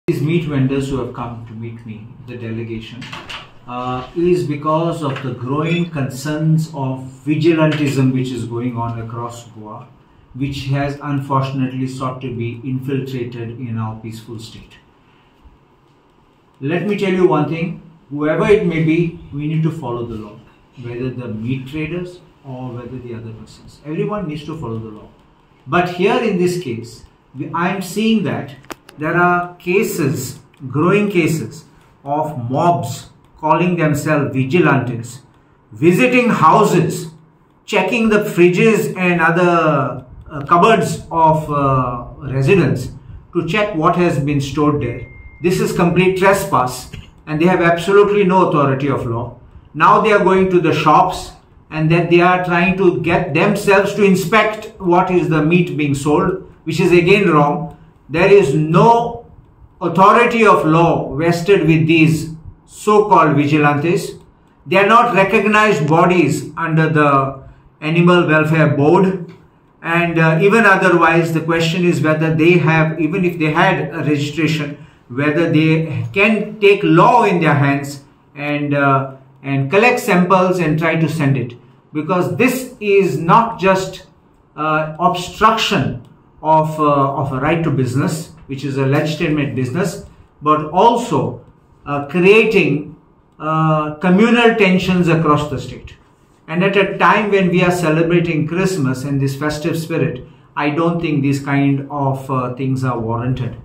These meat vendors who have come to meet me, the delegation, is because of the growing concerns of vigilantism which is going on across Goa, which has unfortunately sought to be infiltrated in our peaceful state. Let me tell you one thing, whoever it may be, we need to follow the law, whether the meat traders or whether the other persons. Everyone needs to follow the law. But here in this case, I am seeing that there are cases, growing cases of mobs calling themselves vigilantes, visiting houses, checking the fridges and other cupboards of residents to check what has been stored there. This is complete trespass and they have absolutely no authority of law. Now they are going to the shops and that they are trying to get themselves to inspect what is the meat being sold, which is again wrong. There is no authority of law vested with these so-called vigilantes. They are not recognized bodies under the Animal Welfare Board, and even otherwise the question is whether they have, even if they had a registration, whether they can take law in their hands and collect samples and try to send it. Because this is not just obstruction of a right to business, which is a legitimate business, but also creating communal tensions across the state. And at a time when we are celebrating Christmas and this festive spirit, I don't think these kind of things are warranted.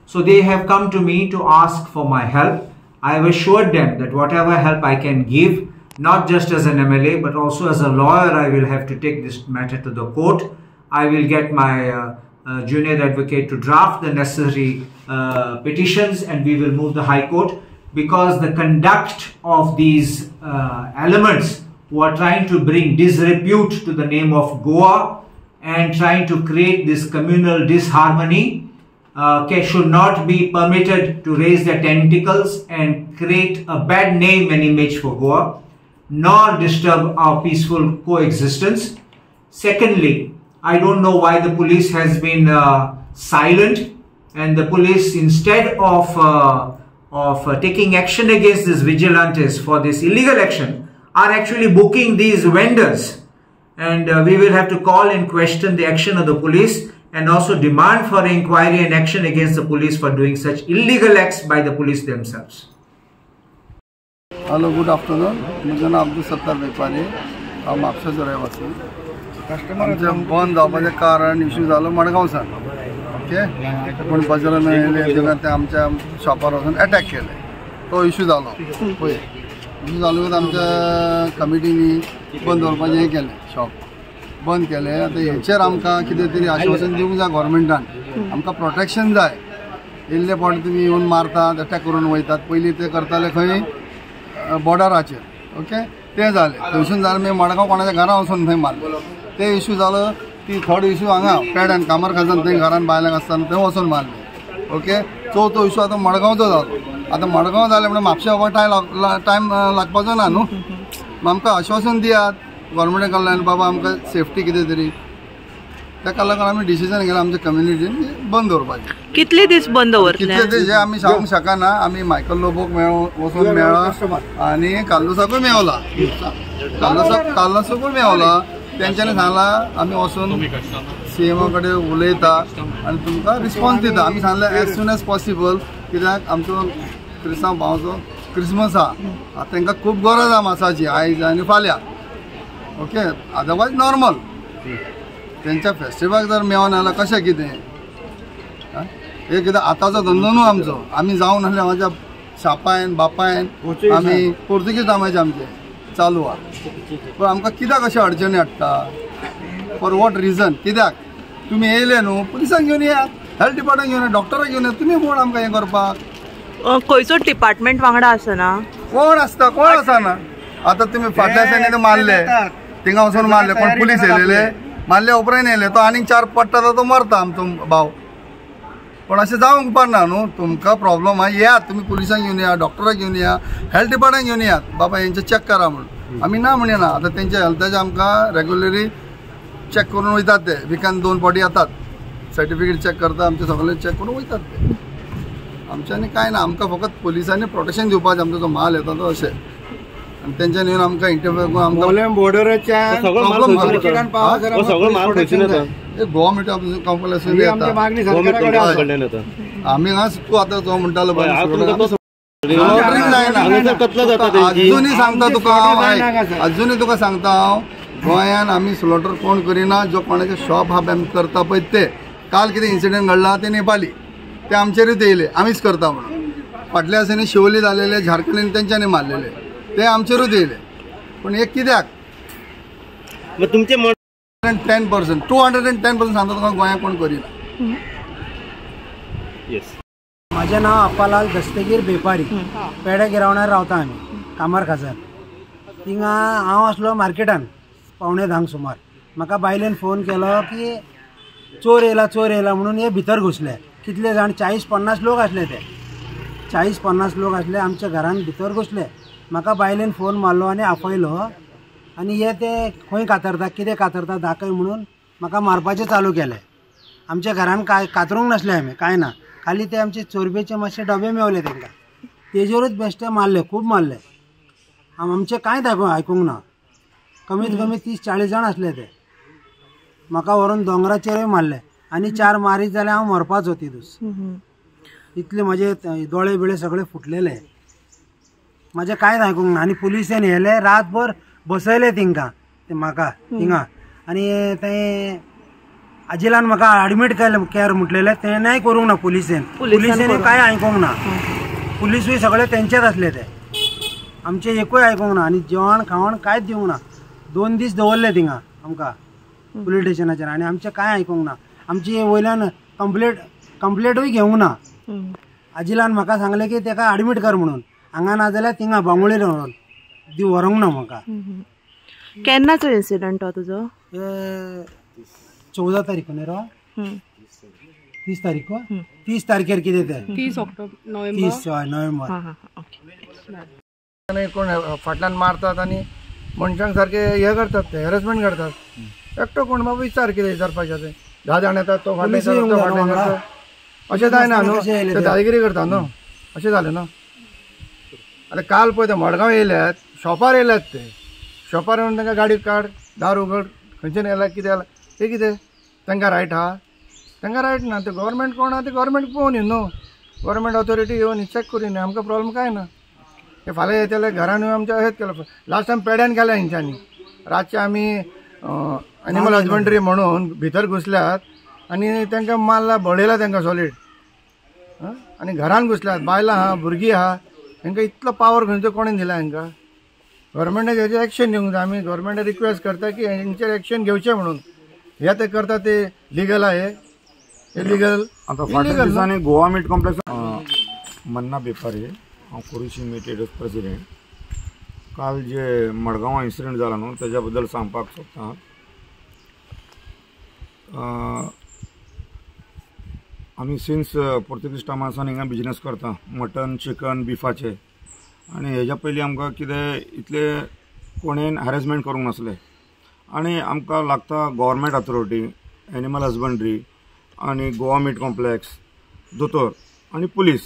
So they have come to me to ask for my help. I have assured them that whatever help I can give, not just as an MLA, but also as a lawyer, I will have to take this matter to the court. I will get my junior advocate to draft the necessary petitions, and we will move the High Court, because the conduct of these elements who are trying to bring disrepute to the name of Goa and trying to create this communal disharmony should not be permitted to raise their tentacles and create a bad name and image for Goa, nor disturb our peaceful coexistence. Secondly, I don't know why the police has been silent, and the police, instead of taking action against these vigilantes for this illegal action, are actually booking these vendors. And we will have to call and question the action of the police and also demand for inquiry and action against the police for doing such illegal acts by the police themselves. Hello, good afternoon. म्हजें नांव अब्दुल सत्तार वेपारी, हांव म्हापशेचो रहिवासी. आमचें बंद जावपाचें कारण issue जालो मडगांव सान. ओके, पूण बजरंग येयले तेन्ना ते आमच्या शॉपार वचून एटॅक केले, तो इशू जालो. पळय इशू जालो आमच्या कमिटीनी बंद दवरपाचें हें केलें, शॉप बंद केलें. आतां हेचेर आमकां कितें तरी आश्वासन दिवंक जाय गव्हर्मेंटान, आमकां प्रोटेक्शन जाय. येयल्ले फावट तुमी येवन मारतात, एटॅक करून वयतात. पयलीं ते करताले खंय बॉर्डराचेर. ओके, तें जालें. थंयसून जालें मागीर मडगांव कोणाच्या घरा वचून थंय मारलें, ते इशू जालो. ती थर्ड इशू हांगा पेड्यान कामरखाजान थंय घरान बायलांक आसतना थंय वचून मारलें. ओके, चवथो इशू आतां मडगांवचो जालो. आतां मडगांव जालें म्हणून म्हापशा टायम लागपाचो ना न्हू. आमकां आश्वासन दियात गव्हर्मेंटा कडल्यान, बाबा आमकां सेफ्टी कितें तरी. ताका लागून आमी डिसिजन घेतलें आमच्या कम्युनिटीन बंद दवरपाचें. कितले दीस बंद दवरतले? कितले दीस हे आमी सांगूंक शकना. आमी मायकल लोबोक वचून मेळ्ळा आनी कार्लुसाकूय मेवला, कार्लुसाकूय मेवला. तेंच्यांनी सांगलां आमी वचून सीएमओ कडेन उलयता आनी तुमकां रिस्पॉन्स दिता. आमी सांगलें एज सून एज पॉसिबल, कित्याक आमचो क्रिस्तांव भावाचो क्रिसमस आहा, आतां तांकां खूब गरज आहा मासाची आयज आनी फाल्यां. ओके, अदरवायज नॉर्मल तेंच्या फेस्टिवलाक जर मेवना जाल्यार कशें कितें? हे कितें आतांचो धंदो न्हू आमचो. आमी जावन आसले म्हाज्या शापायन बापायन आमी पोर्तुगीज टायमाचे आमचे चालू आहा. पूण आमकां कित्याक अशें अडचणी हाडटा? For what reason? कित्याक तुमी येयले न्हू, पुलिसांक घेवन येयात, हेल्थ डिपार्टमेंट घेवन येयात, डॉक्टराक घेवन येयात. तुमी कोण आमकां हें करपाक? खंयचो डिपार्टमेंट वांगडा आसना? कोण आसता, कोण आसना. आतां तुमी फाटल्या दिसांनी मारले, थिंगा वचून मारले, कोण पुलीस येयलेले मारले उपरांत येयले, तो आनीक चार पडटा तो मरता आमचो भाव. पण अशें जावंक उपकारना न्हू. तुमकां प्रॉब्लम आहा, येयात तुमी पुलिसांक घेवन येया, डॉक्टराक घेवन येया, हेल्थ डिपार्टमेंट घेवन येयात, बाबा हेंचें चॅक करा म्हणून. आमी ना म्हणिना. आतां तेंच्या हेल्थाचें आमकां रेगुलरली चॅक करून वयतात ते, विकान 2 फावटी येतात, सर्टिफिकेट चॅक करता, आमचे सगळे चॅक करून वयतात ते. आमच्यांनी कांय ना, आमकां फकत पुलिसांनी प्रोटेक्शन दिवपाचें, आमचो जो माल येता तो अशें, आनी तेंच्यानी येवन आमकां इंटरफियर करून आमकां बॉर्डराच्या गोवा मीट कॉम्प्लेक्स येता. आमी हांगा तूं आतां जो म्हणटालो अजुनूय सांगता तुका हांव, अजुनूय तुका सांगता हांव, गोंयान आमी स्लॉटर कोण करिना. जो कोणाचे शॉप हा आमी करता पळय ते काल कितें इन्सिडंट घडला ते नेपाली ते आमचेरूच येयले, आमीच करता म्हणून. फाटल्या दिसांनी शिवोली जालेले झारखंडीन तेंच्यांनी मारलेले ते आमचेरूच येयले. पूण हे कित्याक तुमचे 110% 210% सांगता तुका गोंयांत कोण करिना. म्हाजें नांव अप्पालाल दस्तगीर बेपारी, पेडे गिरावणार रावता आमी कामार खाजन. थिंगा हांव आसलो मार्केटान 9:45 सुमार, म्हाका बायलेन फोन केलो की चोर येयला चोर येयला म्हणून हे भितर घुसले. कितले जाण 40-50 लोक आसले, ते 40-50 लोक आसले आमच्या घरान भितर घुसले. म्हाका बायलेन फोन मारलो आनी आपयलो आनी हे ते खंय कातरता कितें कातरता दाखय म्हणून म्हाका मारपाचें चालू केलें. आमच्या घरान कांय कातरूंक नासले आमी, कांय ना, खाली ते आमचे चोरबेचे मातशे डबे मेवले तांकां, तेजेरूच बेश्टे मारले, खूब मारले. आमचें कांयच आयकूंक ना. कमीत कमी 30-40 जाण आसले ते. म्हाका व्हरून दोंगराचेरूय मारले आनी 4 मारीत जाल्यार हांव मरपाचो ती दीस. इतले म्हजे दोळे बिळे सगळे फुटलेले, म्हाजें कांयच आयकूंक ना. आनी पुलिसेन येयले रातभर बसयले तिंकां ते म्हाका थिंगा, आनी ते आजिलान म्हाका एडमीट केलें केअर म्हटलेलें, तेणेय करूंक ना पुलिसेन, पुलिसेन कांय आयकूंक ना. पुलिसूय सगळे तेंचेच आसले ते, आमचें एकूय आयकूंक ना. आनी जेवण खावण कांयच दिवंक ना. 2 दीस दवरले थिंगा आमकां पुलीस स्टेशनाचेर, आनी आमचें कांय आयकूंक ना. आमची वयल्यान कंप्लेंटूय घेवंक ना. आजिलान म्हाका सांगलें की तेका एडमीट कर म्हणून, हांगा ना जाल्यार थिंगा बांबोळीर व्हरून दी, व्हरूंक ना म्हाका. केन्नाचो इन्सिडंट हो तुजो? 14 तारीख न्ही रो, 30 तारीख, 30 तारखेर कितें तें, 30 ऑक्टोबर नोव्हेंबर, 30 नोव्हेंबर. कोण फाटल्यान मारतात आनी मनशांक सारके हे करतात, ते हॅरेसमेंट करतात. एकटो कोण बाबा विचार कितें विचारपाचें तें, 10 जाण येतात तो फाटल्यान तो फाटल्यान करता, अशें जायना न्हू, ते दादागिरी करता न्हू, अशें जालें न्हू. आतां काल पळय ते मडगांव येयल्यात, शॉपार येयल्यात, ते शॉपार येवन तांकां गाडी काड, दार उगड, खंयच्यान येयला कितें येयला तें कितें तांकां रायट आहा? तांकां रायट ना. ते गव्हर्मेंट कोण आहा ते गव्हर्मेंट पळोवन न्हू, गव्हर्मेंट ऑथॉरिटी येवन चॅक करून आमकां प्रॉब्लम कांय ना. हे फाल्यां येतले घरान येवन आमच्या हेच केलं. लास्ट टायम पेड्यान केल्या हेंच्यांनी, रातचे आमी एनिमल हजबंड्री म्हणून भितर घुसल्यात आनी तांकां मारला, बडयला तांकां सॉलीड. आनी घरान घुसल्यात, बायलां आहा, भुरगीं आहा, तांकां इतलो पावर खंयचो कोणें दिला हांकां? गव्हर्मेंटान हेजेर एक्शन घेवंक जाय. आमी गव्हर्मेंटाक रिक्वेस्ट करता की हेंचेर एक्शन घेवचें म्हणून. हे ते करता ते लिगल आहे, इलिगल. आतां फाटल्या दिसांनी गोवा मीट कॉम्प्लेक्स. मन्ना बेपारी, हांव कुरुशी मीट ट्रेडर्स प्रेसिडेंट. काल जे मडगांवां इन्सिडंट जाला न्हू तेज्या बद्दल सांगपाक सोदता. आमी सिन्स पोर्तुगीज टायमार हिंगा बिजनेस करता, मटन चिकन बिफाचे. आनी हेज्या पयलीं आमकां कितें इतले कोणेन हॅरेसमेंट करूंक नासलें. आनी आमकां लागता गव्हर्मेंट ऑथॉरिटी, एनिमल हजबंड्री आनी गोवा मीट कॉम्प्लेक्स, दोतोर आनी पुलीस.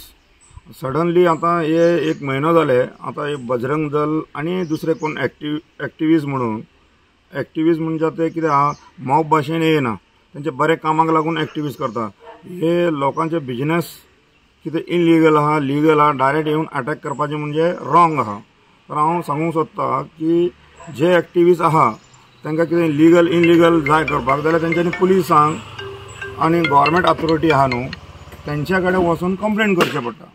सडनली आतां हे एक म्हयनो जाले, आतां हे बजरंग दल आनी दुसरे कोण एक्टिविस्ट म्हणून, एक्टिविस्ट म्हणजे ते कितें आहा, मॉब भाशेन येयना, तेंचे बरे कामाक लागून एक्टिविस्ट करता. हे लोकांचे बिजनेस कितें इलिगल आहा, लिगल आहा, डायरेक्ट येवन अटॅक करपाचें म्हणजे रॉंग आहा. तर हांव सांगूंक सोदता की जे एक्टिविस्ट आहा तांकां कितें लिगल इलिगल जाय करपाक जाल्यार तेंच्यांनी पुलिसांक आनी गव्हर्मेंट ऑथॉरिटी आहा न्हू तेंच्या कडेन वचून कंप्लेन करचें पडटा.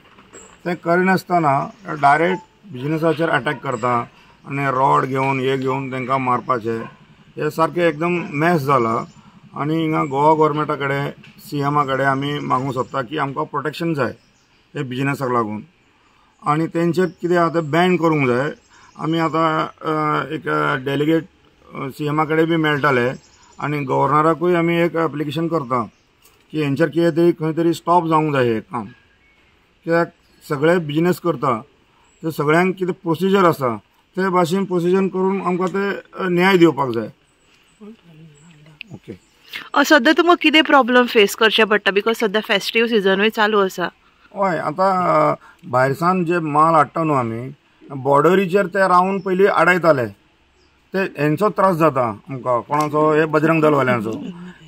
तें करिनासतना डायरेक्ट बिजनेसाचेर अटॅक करता आनी रॉड घेवन हे घेवन तांकां मारपाचें, हे सारकें एकदम मॅस जाला. आनी हिंगा गोवा गव्हर्मेंटा कडेन, सी एमा कडेन आमी मागूंक सोदता की आमकां प्रोटेक्शन जाय हे बिजनेसाक लागून. आनी तेंचेर कितें आहा तें बॅन करूंक जाय. आमी आतां एक डेलिगेट सी एमा कडेन बी मेळटाले आनी गव्हर्नराकूय आमी एक एप्लिकेशन करता की हेंचेर कितें तरी खंय तरी स्टॉप जावंक जाय हें काम. कित्याक सगळे बिजनेस करता ते सगळ्यांक कितें प्रोसिजर आसा ते भाशेन प्रोसिजर करून आमकां ते न्याय दिवपाक जाय. ओके. सद्या तुमकां कितें प्रॉब्लम फेस करचे पडटा? Because सद्या फेस्टीव सिजनूय चालू आसा. हय, आतां भायरसान जे माल हाडटा न्हू आमी बॉर्डरीचेर ते रावन पयलीं आडायताले, ते हेंचो त्रास जाता आमकां, कोणाचो हे बजरंग दलवाल्यांचो,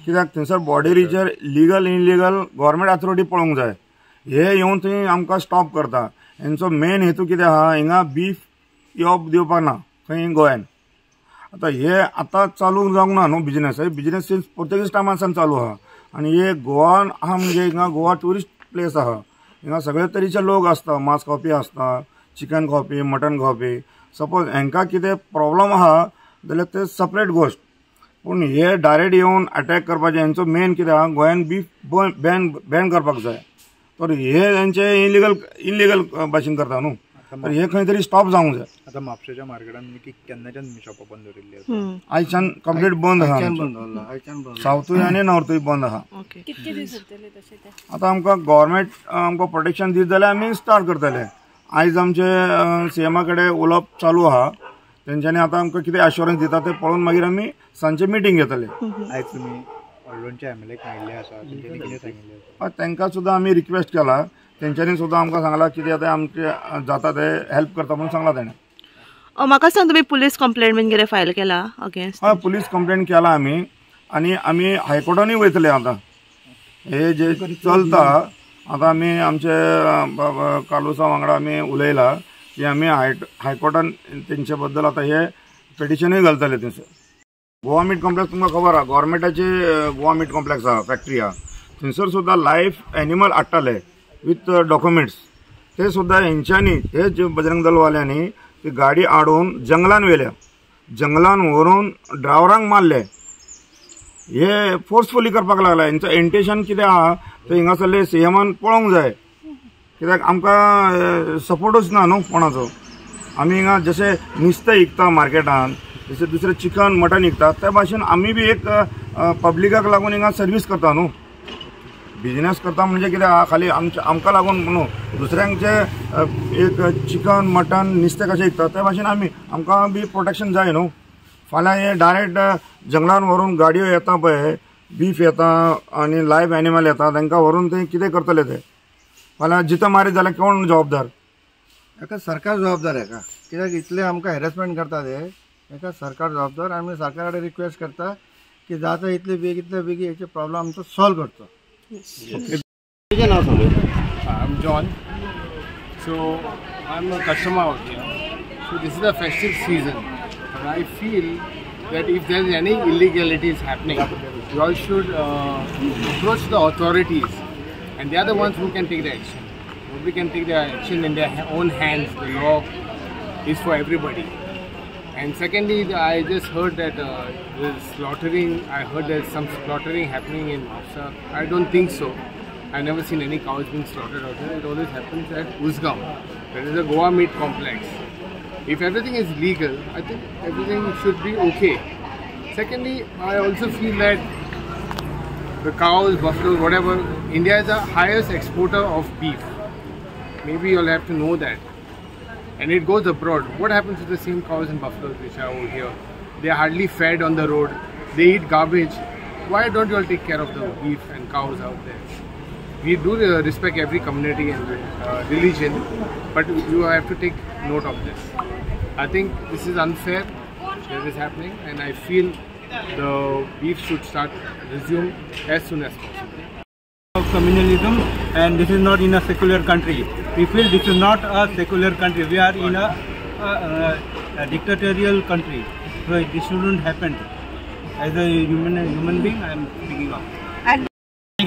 कित्याक थंयसर बॉर्डरीचेर लिगल इलिगल गव्हर्मेंट ऑथॉरिटी पळोवंक जाय. हे येवन थंय आमकां स्टॉप करता. हेंचो मेन हेतू कितें आहा, हिंगा बीफ येवप दिवपाक ना खंय गोंयान. आतां हे आतां चालू जावंक ना न्हू बिजनेस, हे बिजनेस सिन्स पोर्तुगीज टायमासान चालू आहा. आनी हे गोवान आहा म्हणजे हिंगा गोवा ट्युरिस्ट प्लेस आहा, हिंगा सगळे तरेचे लोक आसता, मांस खावपी आसता, चिकन खावपी, मटन खावपी. सपोज हेंकां कितें प्रॉब्लम आहा जाल्यार ते सेपरेट गोश्ट, पूण हे डायरेक्ट येवन अटॅक करपाचें हेंचो मेन कितें आहा, गोंयान बीफ बॅन करपाक जाय. तर हे हेंचे इलिगल भाशेन करता न्हू, तर हे खंय तरी स्टॉप जावंक जाय. आतां म्हापशेच्या मार्केटान केन्नाच्यान शॉपां बंद दवरिल्ली आसा? आयच्यान कंप्लीट बंद आहा, सावथूय आनी नॉर्थूय बंद आहा. आतां आमकां गव्हर्मेंट आमकां प्रोटेक्शन दित जाल्यार आमी स्टार्ट करतले. आयज आमचे सीएमा कडेन उलोवप चालू आहा, तेंच्यांनी आतां आमकां कितें एश्योरन्स दिता ते पळोवन मागीर आमी सांजचे मिटींग घेतले. आयज तुमी हळदोणचे एमएलए मेळिल्ले आसा, तेंच्यांनी कितें सांगिल्लें आसा? तांकां सुद्दां आमी रिक्वेस्ट केला, तेंच्यांनी सुद्दां आमकां सांगलां कितें आतां आमचें जाता तें हेल्प करता म्हणून सांगलां तेणें. म्हाका सांग, तुमी पुलीस कंप्लेंट बीन कितें फायल केला अगेन्स्ट? हय, पुलीस कंप्लेंट केला आमी, आनी आमी हायकोर्टानूय वयतले. आतां हे जे चलता आतां आमी आमचे कार्लुसा वांगडा आमी उलयला की आमी हायकोर्टान तेंचे बद्दल आतां हे पिटिशनूय घालतले थंयसर. गोवा मीट कॉम्प्लेक्स तुमकां खबर आहा, गव्हर्मेंटाची गोवा मीट कॉम्प्लेक्स आहा, फॅक्टरी आहा, थंयसर सुद्दां लायफ एनिमल हाडटाले विथ डॉक्युमेंट्स. ते सुद्दां हेंच्यांनी हे जे बजरंग दलवाल्यांनी ती गाडी हाडून जंगलान व्हेल्या, जंगलान व्हरून ड्रायव्हरांक मारले. हे फोर्सफुली करपाक लागला. हेंचो इंटेन्शन कितें आहा तें हिंगासरले सीएमान पळोवंक जाय, कित्याक आमकां सपोर्टूच ना न्हू कोणाचो. आमी हिंगा जशें नुस्तें विकता मार्केटान, जशें दुसरें चिकन मटन विकता, त्या भाशेन आमी बी एक पब्लिकाक लागून हिंगा सर्वीस करता न्हू. बिजनेस करता म्हणजे कितें आहा, खाली आमकां लागून न्हू, दुसऱ्यांचे एक चिकन मटन नुस्तें कशें विकता त्या भाशेन आमी आमकां बी प्रोटेक्शन जाय न्हू. फाल्यां हे डायरेक्ट जंगलान व्हरून गाडयो येता पळय, बीफ येता आनी लायव्ह एनिमल येता, तांकां व्हरून ते कितें करतले ते. फाल्यां जितो मारीत जाल्यार कोण जबाबदार? हेका सरकार जबाबदार. हेका कित्याक इतले आमकां हॅरेसमेंट करता ते, हेका सरकार जबाबदार. आमी सरकारा कडेन रिक्वेस्ट करता की जाता इतले बेगीन इतले बेगीन हेचे प्रॉब्लम आमचो सॉल्व करचो. I'm John. So I'm a customer out here. So this is a festive season, and I feel that if there is any illegalities happening, you all should approach the authorities, and they are the ones who can take the action. Nobody can take the action in their own hands. The law is for everybody. And secondly, I just heard that there's slaughtering. I heard there's some slaughtering happening in Mapsa. I don't think so. I've never seen any cows being slaughtered out there. It always happens at Usgam. There is a Goa meat complex. If everything is legal, I think everything should be okay. Secondly, I also feel that the cows, buffaloes, whatever, India is the highest exporter of beef. Maybe you'll have to know that. And it goes abroad. What happens to the same cows and buffaloes which are over here? They are hardly fed on the road. They eat garbage. Why don't you all take care of the beef and cows out there? We do respect every community and religion, but you have to take note of this. I think this is unfair that is happening, and I feel the beef should start resume as soon as possible. Of communalism, and this is not in a secular country. We feel this is not a secular country. We are in a dictatorial country. So this shouldn't happen. As a human being, I am speaking up. And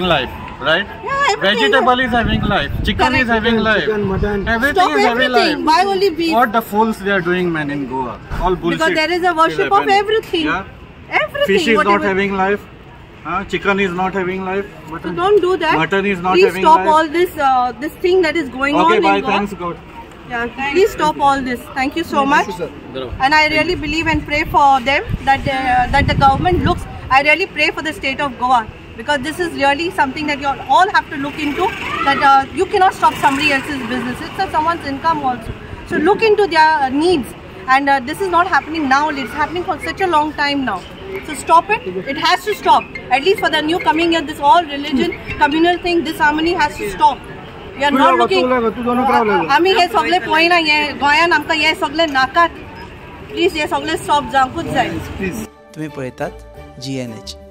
life, right? Yeah, vegetable is having life, chicken Correct. Is having life, chicken, mutton, everything Stop is having everything. life. Why only beef? What the fools they are doing, man, in Goa? All bullshit. Because there is a worship of everything. Yeah? Everything. Fish is whatever. Not having life. Chicken is not having life. Mutton. So don't do that. Mutton is not Please having stop life. all this this thing that is going okay, on bye, in Goa. Thanks God. Yeah, please stop all this. Thank you so much. And I really believe and pray for them that that the government looks. I really pray for the state of Goa, because this is really something that you all have to look into. That you cannot stop somebody else's business. It's someone's income also. So look into their needs. And this is not happening now. It's happening for such a long time now. So stop it. It has to stop. At least for the new coming year, this all religion, communal thing, disharmony has to stop. We are not looking. आमी हे सगळे पळयना, हे गोंयान आमकां हे सगळे नाकात. प्लीज हे सगळे स्टॉप जावंकूच जाय. तुम्ही पळयतात GNH.